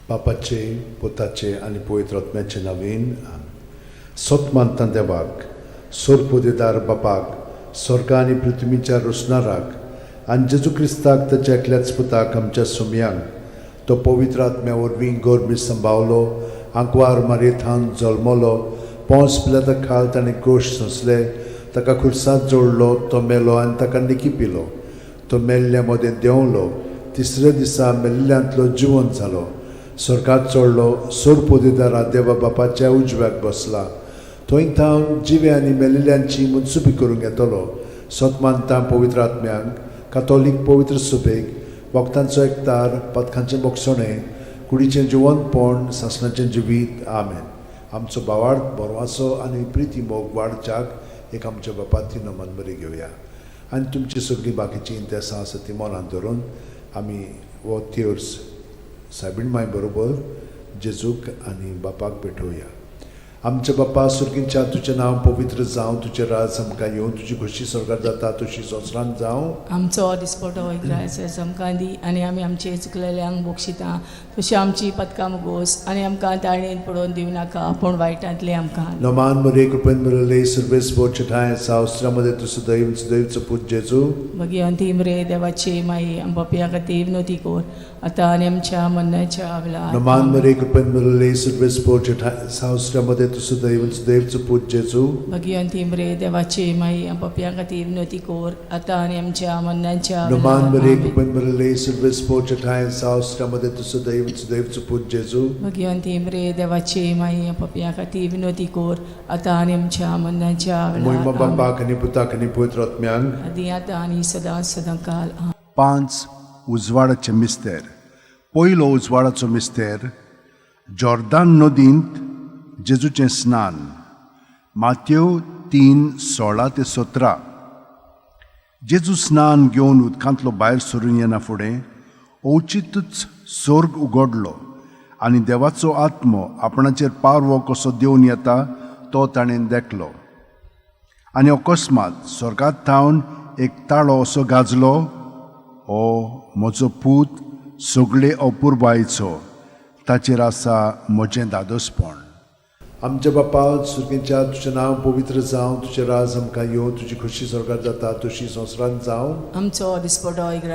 बापाचे, पुताचे आनी पवित्र आत्म्याचे नवीन. सत मानता देवाक, सोरपोदेदार बापाक, स्वर्गा आनी पृथ्वीच्या रोसणाराक, आनी जेजू क्रिस्ताक, ताच्या एकल्याच पुताक, आमच्या सुमयांक, तो पवित्र आत्म्या वरवीं गर्भी संभावलो, आंकवार मारयेथावन जल्मलो, पोंस पिलाता खाल ताणें गोश्ट सोंसले, ताका खुर्सात जोडलो, तो मेलो आनी ताका निकी पिलो, तो मेल्ल्या मदें देंवलो, तिसऱ्या दिसा मेल्ल्यांतलो जिवंत जालो, स्वर्गात चडलो, सोरपोदेदारा देवा बापाच्या उजव्याक बसला, थंय थावन जिवे आनी मेलिल्ल्यांची मुनसुबी करूंक येतलो. सत मानता पवित्र आत्म्यांक, कातोलीक पवित्र सुबेक, वखदांचो एकतार, पदकांचें बोगसणें, कुडीचें जिवंतपण, सासणाचें जिवीत. आमेन. आमचो भावार्थ, बरवासो आनी प्रिती मोग वाडच्याक एक आमच्या बापाती नमन बरी घेवया आनी तुमची सगळीं बाकीचीं इंतेसां आसा ती मनांत धरून आमी हो तेर्स सायबीण माय बरोबर जेजूक आनी बापाक भेटोवया. आमच्या बापा सुर्गींच्या, तुजें नांव पवित्र जावं, तुजें राज आमकां येवं, तुजी खोशी स्वर्गार जाता तशी संवसारांत जावं. आमचो दिसपटो एक आमकां दी आनी आमी आमचे चुकलेल्यांक बक्षिता तशी आमची पदकां मुगोस आनी आमकां ताळणेन पडोवन दिवं नाका, पूण वायटांतलें आमकां. नमान मरे, कृपेन भरले, सर्वेस्पर ठांय सावस्त्रामध्ये तूं सदैव सदैवचो पूत जेजू. भगिवंती मरे देवाची माई, आम पापयां खातीर विनवती कर, आतां आनी आमच्या मरणाच्या वेळार. नमान मरे, कृपेन भरले, सर्वेस्पर ठांय सावस्त्रामध्ये तूं सदैव सदैवचो पूत जेजू. भगिवंती मरे देवाची माई, आम पापयां खातीर विनवती कर, आतां आनी आमच्या मरणाच्या नमान वेळार. मरे, कृपेन भरले, सर्वेस्पर ठांय सावस्त्रामध्ये तूं सदैव सदैवचो पूत जेजू. भगिवंती मरे देवाची माई, आम पापयां खातीर विनवती कर, आतां आनी आमच्या मरणाच्या मोहिमा वेळार. बापाक आनी पुताक आनी पवित्र आत्म्यांक. आदी आतां आनी सदां सदां काल. पांच उजवाडाचे मिस्तेर. पयलो उजवाडाचो मिस्तेर, जॉर्दान नदींत जेजूचें स्नान, मात्यो 3:16 ते 17. जेजू स्नान घेवन उदकांतलो भायर सरून येना फुडें अवचितूच सोर्ग उगडलो आनी देवाचो आत्मो आपणाचेर पारवो कसो देवन येता तो ताणें देखलो. आनी अकस्मात स्वर्गात थावन एक ताळो असो गाजलो, "हो म्हजो पूत, सगळे अपुरबायचो, ताचेर आसा म्हजें धादोसपण." आमच्या बापा सुर्गींच्या, तुजें नांव पवित्र जावं, तुजें राज आमकां येवं, तुजी खोशी स्वर्गार जाता तशी संवसारांत जावं. आमचो दिसपटो एक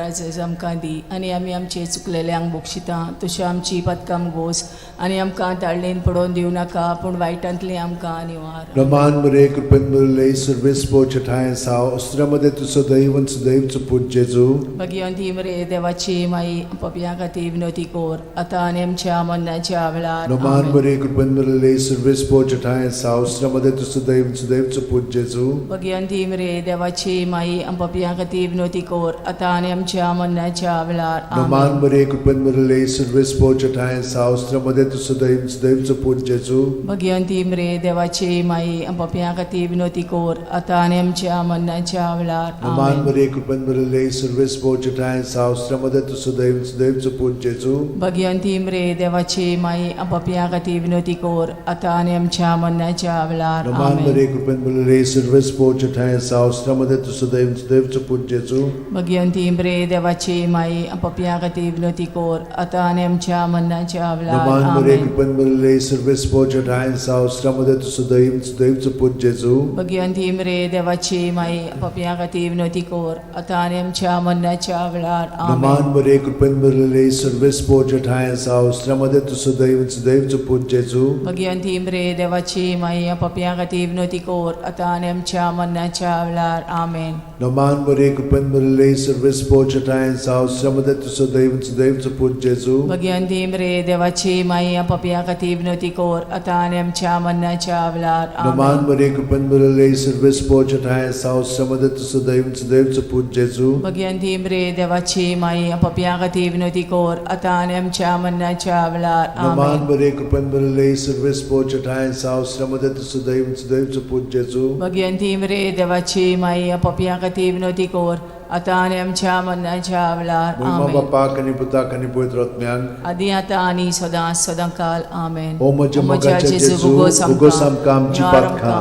आमकां दी आनी आमी आमचे चुकलेल्यांक बक्षिता तशी आमची पदकां गोस आनी आमकां ताळणेन पडोवन दिवं नाका, पूण वायटांतली आमकां निवार. रमान मरे, कृपेन भरले, सर्वेस्पर ठांय साव अस्त्र्यामध्ये तूं सदैव सदैवचो पूत जेजू. भगिवंती मरे देवाची माई, पापयां खातीर विनवती कर, आतां आनी आमच्या मरणाच्या वेळार. रमान आमेन. मरे, कृपेन भरले, सर्वेस्पर ठांय साव अस्त्र्यामध्ये तूं सदैव सदैवचो पूत जेजू. भगिवंती मरे देवाची माई, पापयां खातीर विनवती कर, आतां आनी आमच्या मरणाच्या वेळार. रमान आमेन. मरे, कृपेन भरले, सर्वेस्पर ठांय साव अस्त्र्यामध्ये तूं सदैव सदैवचो पूत जेजू. भगिवंती मरे देवाची माई, पापयां खातीर विनवती कर, आतां आनी आमच्या मरणाच्या वेळार. रमान आमेन. मरे, कृपेन भरले, सर्वेस्पर ठांय साव अस्त्र्यामध्ये तूं सदैव सदैवचो पूत जेजू. भगिवंती मरे देवाची माई, पापयां खातीर विनवती कर, आतां आनी आमच्या मरणाच्या वेळार. रमान आमेन. मरे, कृपेन भरले, सर्वेस्पर ठांय साव अस्त्र्यामध्ये तूं सदैव सदैवचो पूत जेजू. भगिवंती मरे देवाची माई, पापयां खातीर विनवती कर, आतां आनी आमच्या मरणाच्या वेळार. रमान मरे, आमेन. कृपेन भरले, सर्वेस्पर ठांय साव अस्त्र्यामध्ये तूं सदैव सदैवचो पूत जेजू. भगिवंती मरे देवाची माई, पापयां खातीर विनवती कर, आतां आनी आमच्या मरणाच्या वेळार. रमान आमेन. मरे, कृपेन भरले, सर्वेस्पर ठांय साव अस्त्र्यामध्ये तूं सदैव सदैवचो पूत जेजू. भगिवंती मरे देवाची माई, पापयां खातीर विनवती कर, आतां आनी आमच्या मरणाच्या वेळार. आमेन. रमान मरे, कृपेन भरले, सर्वेस्पर ठांय साव अस्त्र्यामध्ये तूं सदैव सदैवचो पूत जेजू. भगिवंती मरे देवाची माई, पापयां खातीर विनवती कर, आतां आनी आमच्या मरणाच्या वेळार. रमान आमेन. मरे, कृपेन भरले, सर्वेस्पर ठांय साव अस्त्र्यामध्ये तूं सदैव सदैवचो पूत जेजू. भगिवंती मरे देवाची माई, पापयां खातीर विनवती कर, आतां आनी आमच्या मरणाच्या वेळार. रमान आमेन. मरे, कृपेन भरले, सर्वेस्पर ठांय साव अस्त्र्यामध्ये तूं सदैव सदैवचो पूत जेजू. भगिवंती मरे देवाची माई, पापयां खातीर विनवती कर, आतां आनी आमच्या मरणाच्या वेळार. मोहिमा आमेन. बापाक आनी पुताक आनी पवित्र आत्म्याक. आदी आतां आनी सदां सदां काल. आमेन. ओ म्हज्या मोगाच्या जेजू, उगोस आमकां आमची पातकां,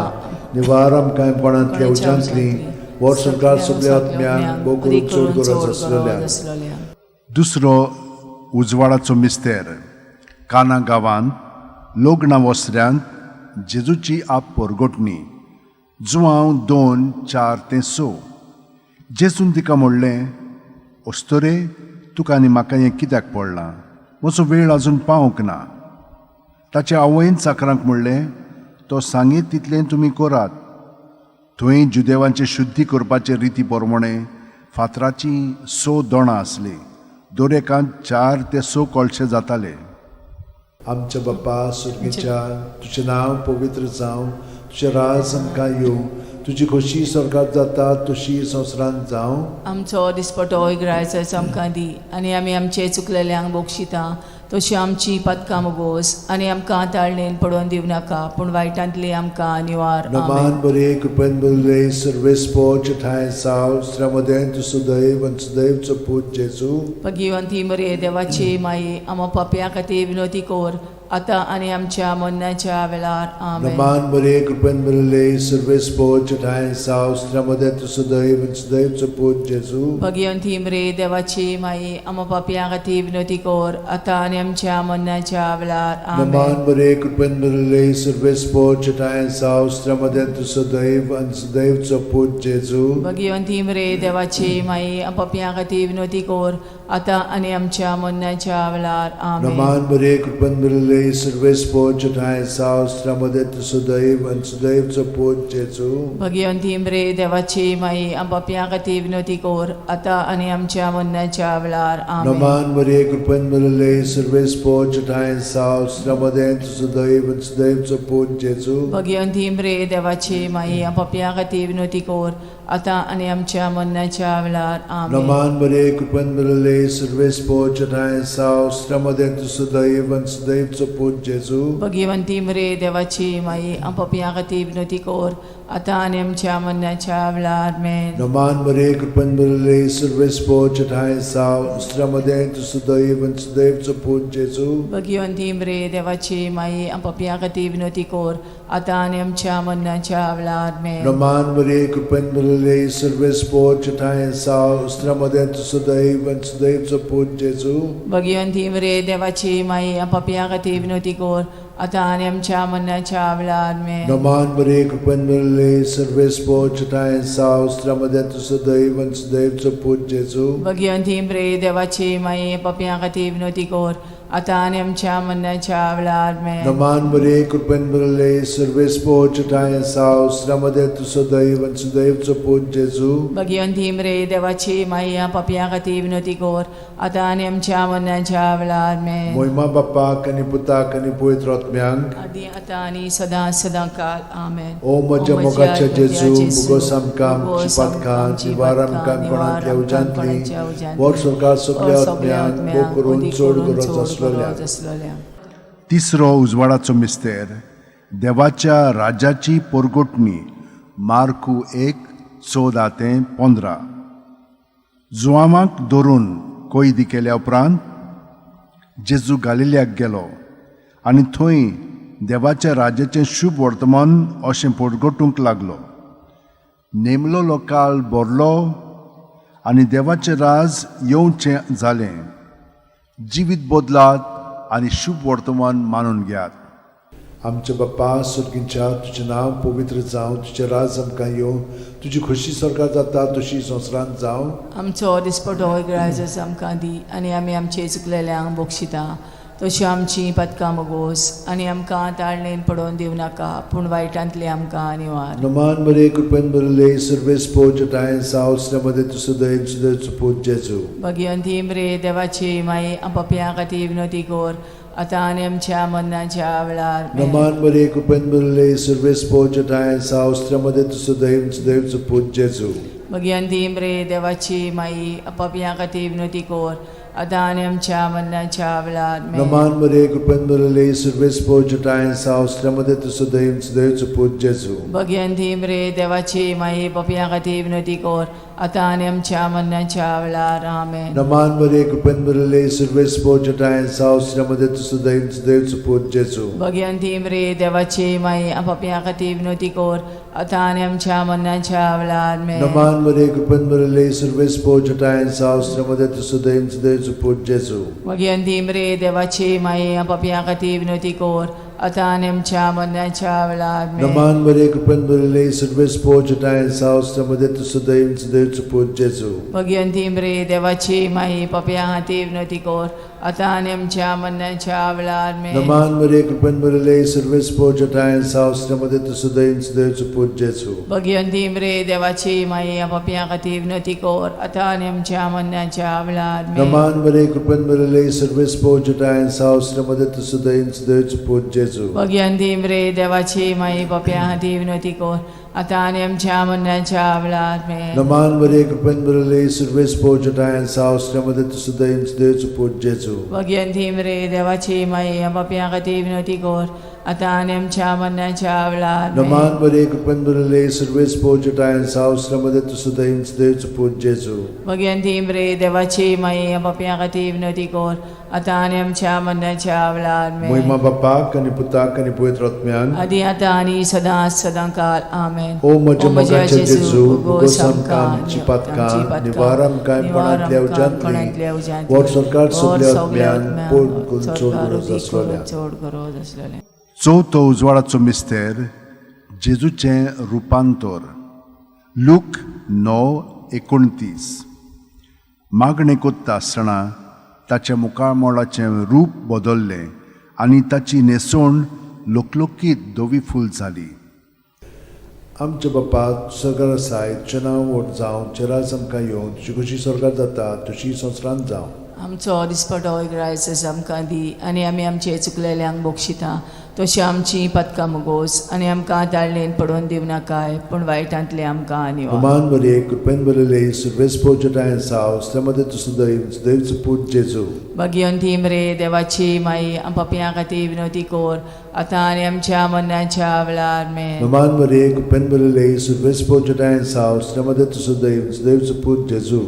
निवार आमकां कोणांतल्या उज्यांतली, व्हर संवसार सगल्या आत्म्यांक, भोव करून चड गरज आसलेल्या. दुसरो उजवाडाचो मिस्तेर. काना गांवांत लग्ना वसऱ्यांत जेजूची आप परगटणी. जुवांव 2:4-6. जेजून तिका म्हणलें, अस्तोरे, तुका आनी म्हाका हें कित्याक पडलां? म्हजो वेळ अजून पावंक ना. ताचे आवयन चाकरांक म्हणलें, तो सांगीत तितलें तुमी करात. थंय जुदेवांचे शुद्धी करपाचे रिती प्रमाणे फातराचीं 6 दोणां आसलीं. दर एकांत 4 ते 6 कळशे जाताले. आमच्या बाप्पा सुर्गीच्या, तुजें नांव पवित्र जावं, तुजें राज आमकां येवं, तुजी खोशी स्वर्गात जाता तशी संवसारांत जावं. आमचो दिसपटो इग्रायचो आमकां दी आनी आमी आमचे चुकलेल्यांक बक्षिता तशी आमची पदकां मोगोस आनी आमकां ताळणेन पडोवन दिवं नाका, पूण वायटांतली आमकां निवार. नमान बरे कृपेन बरले सर्वेस्पोच ठांय साव श्रमदें तूं सुदैव आनी सुदैवचो पूत जेजू. भगिवंती मरे देवाची माई, आमा पापया खातीर विनोती कोर आतां आनी आमच्या मरणाच्या वेळार. आमेन. नमान बरे कृपेन बरले सर्वेस्पोच ठांय साव श्रमदें तूं सुदैव आनी सुदैवचो पूत जेजू. भगिवंती मरे देवाची माई, आमा पापया खातीर विनोती कोर आतां आनी आमच्या मरणाच्या वेळार. आमेन. नमान बरे कृपेन बरले सर्वेस्पोच ठांय साव श्रमदें तूं सुदैव आनी सुदैवचो पूत जेजू. भगिवंती मरे देवाची माई, पापया खातीर विनोती कोर आतां आनी आमच्या मरणाच्या वेळार. आमेन. नमान बरे कृपेन बरले सर्वेस्पोच ठांय साव श्रमदें तूं सुदैव आनी सुदैवचो पूत जेजू. भगिवंती मरे देवाची माई, पापया खातीर विनोती कोर आतां आनी आमच्या मरणाच्या वेळार. आमेन. नमान बरे कृपेन बरले सर्वेस्पोच ठांय साव श्रमदें तूं सुदैव आनी सुदैवचो पूत जेजू. भगिवंती मरे देवाची माई, पापया खातीर विनोती कोर आतां आनी आमच्या मरणाच्या वेळार. आमेन. नमान बरे कृपेन बरले सर्वेस्पोच ठांय साव श्रमदें तूं सुदैव आनी सुदैवचो पूत जेजू. भगिवंती मरे देवाची माई, पापया खातीर विनोती कोर आतां आनी आमच्या मरणाच्या वेळार. आमेन. नमान बरे कृपेन बरले सर्वेस्पोच ठांय साव श्रमदें तूं सुदैव आनी सुदैवचो पूत जेजू. भगिवंती मरे देवाची माई, पापया खातीर विनोती कोर आतां आनी आमच्या मरणाच्या वेळार. आमेन. नमान बरे कृपेन बरले सर्वेस्पोच ठांय साव श्रमदें तूं सुदैव आनी सुदैवचो पूत जेजू. भगिवंती मरे देवाची माई, पापया खातीर विनोती कोर आतां आनी आमच्या मरणाच्या वेळार. आमेन. नमान बरे कृपेन बरले सर्वेस्पोच ठांय साव श्रमदें तूं सुदैव आनी सुदैवचो पूत जेजू. भगिवंती मरे देवाची माई, पापया खातीर विनोती कोर आतां आनी आमच्या मरणाच्या वेळार. आमेन. नमान बरे कृपेन बरले सर्वेस्पोच ठांय साव श्रमदें तूं सुदैव आनी सुदैवचो पूत जेजू. भगिवंती मरे देवाची माई, पापया खातीर विनोती कोर आतां आनी आमच्या मरणाच्या वेळार. आमेन. मोहिमा बाप्पाक आनी पुताक आनी पवित्र आत्म्यांक, आदी आतां आनी सदां सदां काल. आमेन. ओ म्हज्या मोगाच्या जेजू, मुगोस आमकां आमची पातकां निवार आमकां कोणांतल्या उज्यांतली, वर सरकार सगल्या आत्म्यांक भोग करून चड गरज आसलोल्या. तिसरो उजवाडाचो मिस्तेर, देवाच्या राज्याची पोरगोटणी. मार्कू 1:14-15. जुवामाक धरून कैदी केल्या उपरांत जेजू गालिल्याक गेलो आनी थंय देवाच्या राज्याचें शुभ वर्तमान अशें पोरगटूंक लागलो. नेमलोलो काळ भरलो आनी देवाचें राज येवचें जालें. जिवीत बदलात आनी शुभ वर्तमान मानून घेयात. आमच्या बाप्पा सुर्गींच्या, तुजें नांव पवित्र जावं, तुजें राज आमकां येवं, तुजी खोशी स्वर्गात जाता तशी संवसारांत जावं. आमचो दिसपटो इगराजच आमकां दी आनी आमी आमचे चुकलेल्यांक बक्षिता तशी आमची पदकां मोगोस आनी आमकां ताळणेन पडोवन दिवं नाका, पूण वायटांतली आमकां निवार. नमान बरे कृपेन बरले सर्वेस्पोच ठांय साव श्रमदें तूं सुदैव सुदैवचो पूत जेजू. भगिवंती मरे देवाची माई, पापया खातीर विनोती कोर आतां आनी आमच्या मरणाच्या वेळार. आमेन. नमान बरे कृपेन बरले सर्वेस्पोच ठांय साव श्रमदें तूं सुदैव सुदैवचो पूत जेजू. भगिवंती मरे देवाची माई, पापया खातीर विनोती कोर आतां आनी आमच्या मरणाच्या वेळार. आमेन. नमान बरे कृपेन बरले सर्वेस्पोच ठांय साव श्रमदें तूं सुदैव सुदैवचो पूत जेजू. भगिवंती मरे देवाची माई, पापया खातीर विनोती कोर आतां आनी आमच्या मरणाच्या वेळार. आमेन. नमान मरिये, कृपेन भरिल्ले, सुर्वेस पोचटाय साव श्रमदे तुसुदैव सुदैव सुपूत जेजू. भगवंती मरे देवाची माई, पापया खातीर विनवती कर, आतां आनी आमच्या मरणाच्या वेळार. आमेन. नमान मरिये, कृपेन भरिल्ले, सुर्वेस पोचटाय साव श्रमदे तुसुदैव सुदैव सुपूत जेजू. भगवंती मरे देवाची माई, पापया खातीर विनवती कर, आतां आनी आमच्या मरणाच्या वेळार. आमेन. नमान मरिये, कृपेन भरिल्ले, सुर्वेस पोचटाय साव श्रमदे तुसुदैव सुदैव सुपूत जेजू. भगवंती मरे देवाची माई, पापया खातीर विनवती कर, आतां आनी आमच्या मरणाच्या वेळार. आमेन. नमान मरिये, कृपेन भरिल्ले, सुर्वेस पोचटाय साव श्रमदे तुसुदैव सुदैव सुपूत जेजू. भगवंती मरे देवाची माई, पापया खातीर विनवती कर, आतां आनी आमच्या मरणाच्या वेळार. आमेन. नमान मरिये, कृपेन भरिल्ले, सुर्वेस पोचटाय साव श्रमदे तुसुदैव सुदैव सुपूत जेजू. भगवंती मरे देवाची माई, पापया खातीर विनवती कर, आतां आनी आमच्या मरणाच्या वेळार. आमेन. नमान मरिये, कृपेन भरिल्ले, सुर्वेस पोचटाय साव श्रमदे तुसुदैव सुदैव सुपूत जेजू. भगवंती मरे देवाची माई, पापया खातीर विनवती कर, आतां आनी आमच्या मरणाच्या वेळार. आमेन. नमान मरिये, कृपेन भरिल्ले, सुर्वेस पोचटाय साव श्रमदे तुसुदैव सुदैव सुपूत जेजू. भगवंती मरे देवाची माई, पापया खातीर विनवती कर, आतां आनी आमच्या मरणाच्या वेळार. आमेन. मोहिमा बापाक आनी पुताक आनी पवित्र आत्म्यान. आदी आतां आनी सदां सदां काल. आमेन. ओ म्हज्या मोगाचे जेजू, भोगोस आमकां आमची पातकां, निवार आमकां कोणांतल्या उज्यांतली, वर सरकार सगल्या आत्म्यान पोड करून चड गरज आसलोल्या. चड गरज आसलेलें. चवथो उजवाडाचो मिस्तेर, जेजूचें रुपांतर, लूक 9:29. मागणें कोत्ता आसतना ताच्या मुखामळाचें रूप बदल्लें आनी ताची न्हेसवण लकलकीत धवी फूल जाली. आमच्या बापा, सरकार आसाय, तुजें नांव व्हड जावं, तुजें राज आमकां येवं, तुजी खुशी स्वर्गार जाता तशी संवसारांत जावं. आमचो दिसपटो ग्रायस आमकां दी, आनी आमी आमचे चुकलेल्यांक बक्षिता तशी आमची पदकां मुगोस, आनी आमकां ताळणेन पडोवन दिवं नाकाय, पूण वायटांतले आमकां निवार. अमान मरिये, कृपेन भरिल्ले, सुर्वेस पोचटाय साव श्रमदे तुसुदैव सुदैव सुपूत जेजू. भगवंती मरे देवाची माई, पापयां खातीर विनवती कर, आतां आनी आमच्या मरणाच्या वेळार. आमेन. नमान मरिये, कृपेन भरिल्ले, सुर्वेस पोचटाय साव श्रमदे तुसुदैव सुदैव सुपूत जेजू.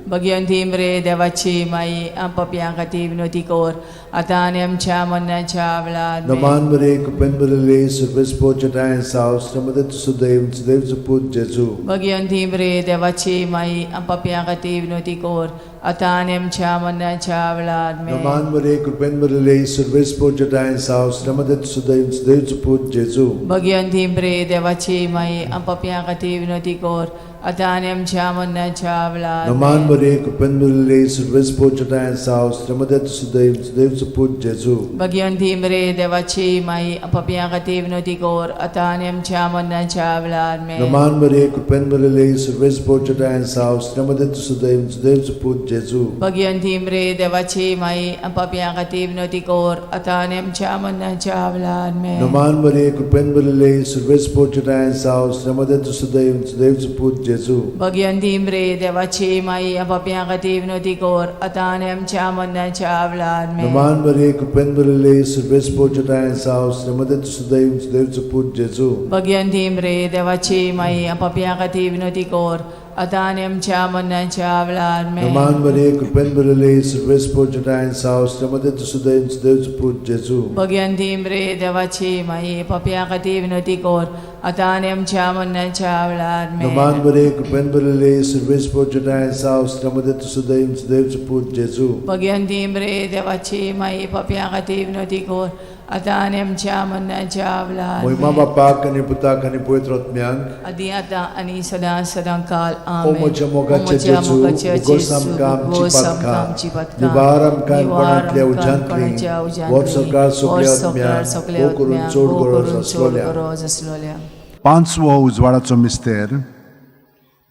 भगवंती मरे देवाची माई, पापयां खातीर विनवती कर, आतां आनी आमच्या मरणाच्या वेळार. आमेन. नमान मरिये, कृपेन भरिल्ले, सुर्वेस पोचटाय साव श्रमदे तुसुदैव सुदैव सुपूत जेजू. भगवंती मरे देवाची माई, पापयां खातीर विनवती कर, आतां आनी आमच्या मरणाच्या वेळार. आमेन. नमान मरिये, कृपेन भरिल्ले, सुर्वेस पोचटाय साव श्रमदे तुसुदैव सुदैव सुपूत जेजू. भगवंती मरे देवाची माई, पापयां खातीर विनवती कर, आतां आनी आमच्या मरणाच्या वेळार. नमान आमेन. मरिये, कृपेन भरिल्ले, सुर्वेस पोचटाय साव श्रमदे तुसुदैव सुदैव सुपूत जेजू. भगवंती मरे देवाची माई, पापयां खातीर विनवती कर, आतां आनी आमच्या मरणाच्या वेळार. आमेन. नमान मरिये, कृपेन भरिल्ले, सुर्वेस पोचटाय साव श्रमदे तुसुदैव सुदैव सुपूत जेजू. भगवंती मरे देवाची माई, पापयां खातीर विनवती कर, आतां आनी आमच्या मरणाच्या वेळार. आमेन. नमान मरिये, कृपेन भरिल्ले, सुर्वेस पोचटाय साव श्रमदे तुसुदैव सुदैव सुपूत जेजू. भगवंती मरे देवाची माई, पापयां खातीर विनवती कर, आतां आनी आमच्या मरणाच्या वेळार. आमेन. नमान मरिये, कृपेन भरिल्ले, सुर्वेस पोचटाय साव श्रमदे तुसुदैव सुदैव सुपूत जेजू. भगवंती मरे देवाची माई, पापयां खातीर विनवती कर, आतां आनी आमच्या मरणाच्या वेळार. आमेन. नमान मरिये, कृपेन भरिल्ले, सुर्वेस पोचटाय साव श्रमदे तुसुदैव सुदैव सुपूत जेजू. भगवंती मरे देवाची माई, पापयां खातीर विनवती कर, आतां आनी आमच्या मरणाच्या वेळार. आमेन. नमान मरिये, कृपेन भरिल्ले, सुर्वेस पोचटाय साव श्रमदे तुसुदैव सुदैव सुपूत जेजू. भगवंती मरे देवाची माई, पापयां खातीर विनवती कर, आतां आनी आमच्या मरणाच्या वेळार. मोहिमा आमेन. बापाक आनी पुताक आनी पवित्र आत्म्याक. आदी आतां आनी सदां सदां काल. ओ आमेन. म्हज्या मोगाचे म्हज्या जेजू, मोगाचे उगोस जेजू, आमकां आमची उगोस आमकां पातकां, आमची पातकां, निवार आमकां निवार कोणांतल्या आमकां उज्यांतली, कोणाच्या उज्यांतली, वर सरकार सगल्या वर सरकार आत्म्याक, सगल्या भोव करून आत्म्याक, चड भोव गरज करून चड आसलोल्या. गरज आसलोल्या. पांचवो उजवाडाचो मिस्तेर,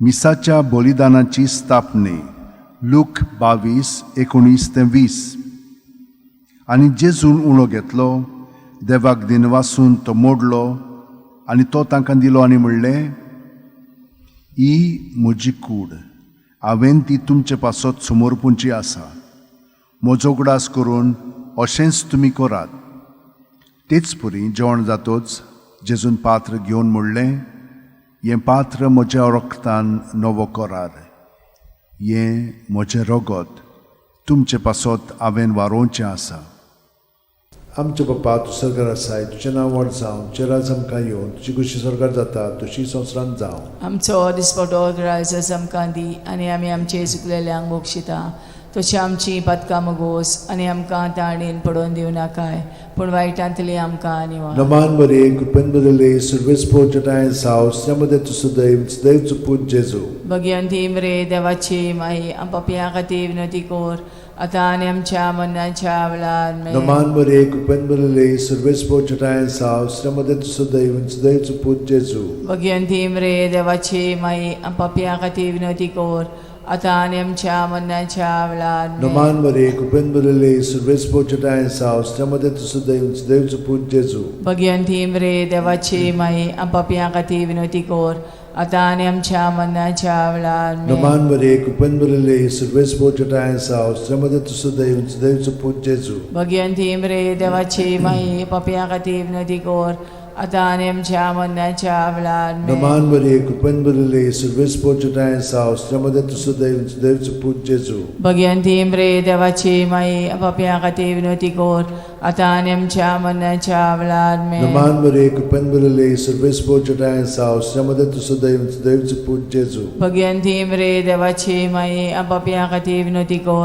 मिसाच्या बलिदानाची स्थापने, लूक 22:19 ते 20. आनी जेजून उणो घेतलो, देवाक दिनवासून तो मोडलो आनी तो तांकां दिलो आनी म्हणलें, ही म्हजी कूड, हांवें ती तुमचे पासत समर्पूंची आसा, म्हजो उगडास करून अशेंच तुमी करात. तेच परी जेवण जातोच जेजून पात्र घेवन म्हणलें, हें पात्र म्हज्या रक्तान नवो करार. हें म्हजें रगत तुमचे पासत हांवें वारोवचें आसा. आमचे बापा, तूं सरकार आसाय, तुजें नांव व्हड जावं, तुजें राज आमकां येवन, तुजी खुशी सरकार जाता तशी संवसारांत जावं. आमचो दिसपटो रायस आमकां दी आनी आमी आमचे चुकलेल्यांक बक्षिता तशी आमची पातकां मगोस आनी आमकां ताणेन पडोवन दिवं नाकाय पूण वायटांतली आमकां निवार. नमान बरे कृपेन बदले सुरवेस पोचटाय साव मध्ये तूं सदैव सदैव पूत जेजू. भगवंती मरे देवाची माई, आम पापयां खातीर विनवती कर आतां आनी आमच्या मरणाच्या वेळार. आमेन. नमान बरे कृपेन बदले सुरवेस पोचटाय साव मध्ये तूं सदैव सदैव पूत जेजू. भगवंती मरे देवाची माई, आम पापयां खातीर विनवती कर आतां आनी आमच्या मरणाच्या वेळार. आमेन. नमान बरे कृपेन बदले सुरवेस पोचटाय साव मध्ये तूं सदैव सदैव पूत जेजू. भगवंती मरे देवाची माई, आम पापयां खातीर विनवती कर आतां आनी आमच्या मरणाच्या वेळार. आमेन. नमान बरे कृपेन बदले सुरवेस पोचटाय साव मध्ये तूं सदैव सदैव पूत जेजू. भगवंती मरे देवाची माई, पापयां खातीर विनवती कर आतां आनी आमच्या मरणाच्या वेळार. आमेन. नमान बरे कृपेन बदले सुरवेस पोचटाय साव मध्ये तूं सदैव सदैव पूत जेजू. भगवंती मरे देवाची माई, पापयां खातीर विनवती कर आतां आनी आमच्या मरणाच्या वेळार. आमेन. नमान बरे कृपेन बदले सुरवेस पोचटाय साव मध्ये तूं सदैव सदैव पूत जेजू. भगवंती मरे देवाची माई, पापयां खातीर विनवती कर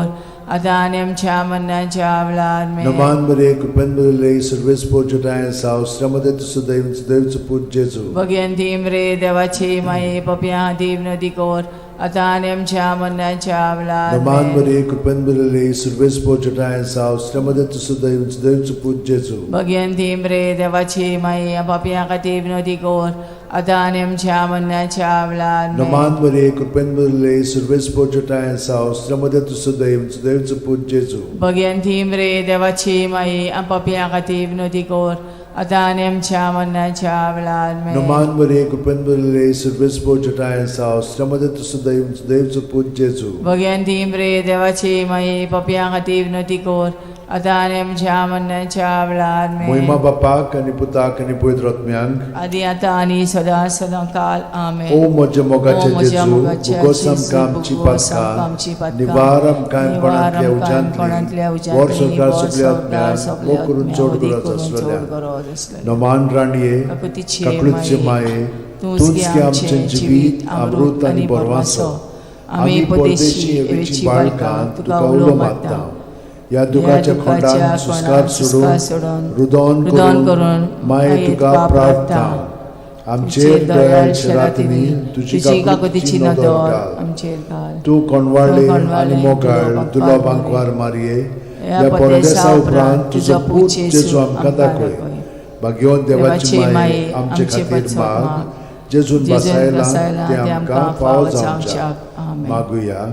आतां आनी आमच्या मरणाच्या वेळार. आमेन. नमान बरे कृपेन बदले सुरवेस पोचटाय साव मध्ये तूं सदैव सदैव पूत जेजू. भगवंती मरे देवाची माई, पापयां खातीर विनवती कर आतां आनी आमच्या मरणाच्या वेळार. नमान आमेन. बरे कृपेन बदले सुरवेस पोचटाय साव मध्ये तूं सदैव सदैव पूत जेजू. भगवंती मरे देवाची माई, पापयां खातीर विनवती कर आतां आनी आमच्या मरणाच्या वेळार. आमेन. नमान बरे कृपेन बदले सुरवेस पोचटाय साव मध्ये तूं सदैव सदैव पूत जेजू. भगवंती मरे देवाची माई, पापयां खातीर विनवती कर आतां आनी आमच्या मरणाच्या वेळार. आमेन. नमान बरे कृपेन बदले सुरवेस पोचटाय साव मध्ये तूं सदैव सदैव पूत जेजू. भगवंती मरे देवाची माई, पापयां खातीर विनवती कर आतां आनी आमच्या मरणाच्या वेळार. आमेन. मोहिमा बापाक आनी पुताक आनी पवित्र आत्म्यांक, आदी आतां आनी सदां सदां काल. आमेन. ओ म्हज्या मोगाचे ओ म्हज्या जेजू, मोगाचे भोगोस जेजू, आमकां आमची भोगोस आमकां आमची पातकां, पातकां, निवार आमकां निवार कोणांतल्या आमकां कोणांतल्या उज्यांतली, उज्यांतली, वर संवसार वर सगल्या संवसार आत्म्यांक, सगल्या मोग करून आत्म्यांक, चड वदी गरज करून चड आसलेल्या. गरज आसलेल्या. नमान राणये, काकुतीचे काकळूतचे माये, माये, तूंच तूंच गे गे आमचें आमचें जिवीत, जिवीत, अमृत अमृत आनी आनी बरवासो. बरवासो. आमी आमी परदेशी परदेशी एवेची एवेची बाळकां बाळकां तुका तुका उलो उलो मारता. मारता. ह्या दुखाच्या खोंडान सुस्कार सोडून रुदोन रुदोन करून करून माये तुका प्रार्थना. आमचेर दयाळ शेरातिनी तुजी तुजी काकुतीची काकुतीची नदर नदर घाल. आमचेर घाल. तूं कोणवाळे तूं आनी कोणवाळे, मोगाळ तुजो दुलो बांकवार बांकवार मारये, ह्या ह्या परदेसा परदेसा उपरांत तुजो पूत जेजू आमकां आमकां दाखय. दाखय. भाग्यवंत देवाची देवाची माये, माये, आमचे आमचे खातीर पासत माग, माग, जेजून जेजून बसायला बसायला ते आमकां फावो जावच्याक. आमेन. मागुया.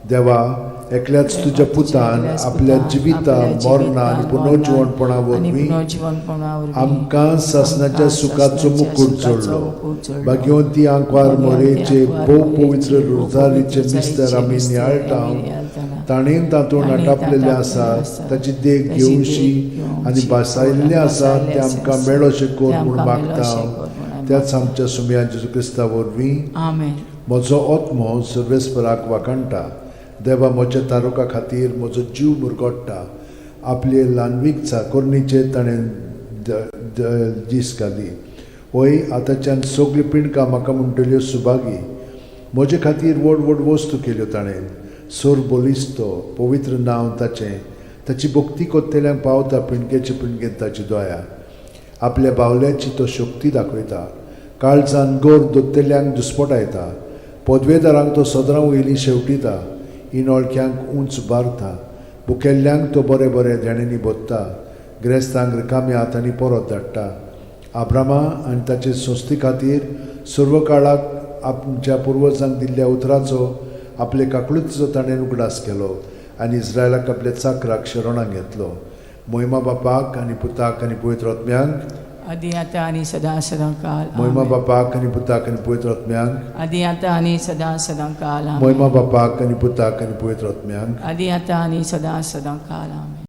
देवा, एकल्याच तुज्या पुतान एकल्याच आपल्या पुतान जिविता आपल्या मरणा आनी जिवितान, पुनर्जिवणपणा मरणान आनी वरवीं पुनर्जिवणपणा वरवीं आमकां सासणाच्या आमकां सुखाचो सासणाच्या मुकूट सुखाचो जोडलो. मुकूट जोडलो. भाग्यवंती आंकवार भाग्यवंती मोरेचे आंकवार भोव मोरेचे पवित्र भोव रोजारीचे पवित्र मिस्तर रोजारीचे आमी मिस्तर नियाळटा, आमी नियाळटाना, ताणें तातूंत ताणें आटापलेलें तातूंत आसा आसा, ताची देख ताची देख घेवशी घेवशी आनी भासायल्लें आसा भासायल्लें तें आसा, आमकां मेळोशें कर तें म्हूण आमकां मागता. मेळोशें कर म्हूण आमी त्याच आमच्या सुमया जेजू क्रिस्ता वरवीं. आमेन. म्हजो आत्मो सर्वेस्पराक वाखाणटा, देवा म्हज्या तारुका खातीर म्हजो जीव मुरगोट्टा. आपले ल्हानवीक चाकोरणीचेर ताणें दीस घाली. वय आतांच्यान सगळीं पिंडकां म्हाका म्हणटल्यो सुभागी. म्हजे खातीर व्हड व्हड वस्तू केल्यो ताणें. सोर बलिस्तो पवित्र नांव ताचें, ताची भक्ती कोत्तेल्यांक पावता पिंडकेचे पिंडकेंत ताची दया. आपल्या बावल्याची तो शक्ती दाखयता, काळजान गोर दोत्तेल्यांक दुस्पटायता. पदवेदारांक तो सदरां वयली शेवटिता, इनोळख्यांक उंच बारता. भुकेल्ल्यांक तो बरें बरें देण्यांनी भोत्ता, ग्रेस्तांक रिकाम्या हातांनी परत धाडटा. आब्रामा आनी ताचे संस्थे खातीर सर्व काळाक आमच्या पुर्वजांक दिल्ल्या उतराचो आपले काकळुतीचो ताणें उगडास केलो आनी इस्रायलाक आपल्या चाकराक शरणाक घेतलो. मोहिमा बापाक आनी पुताक आनी पवित्र आत्म्यांक, आदी आतां आनी सदां सदां काल. मोहिमा आमेन. बापाक आनी पुताक आनी पवित्र आत्म्यांक, आदी आतां आनी सदां सदां काल. आमेन. मोहिमा बापाक आनी पुताक आनी पवित्र आत्म्यांक. आदी आतां आनी सदां सदां काल. आमेन.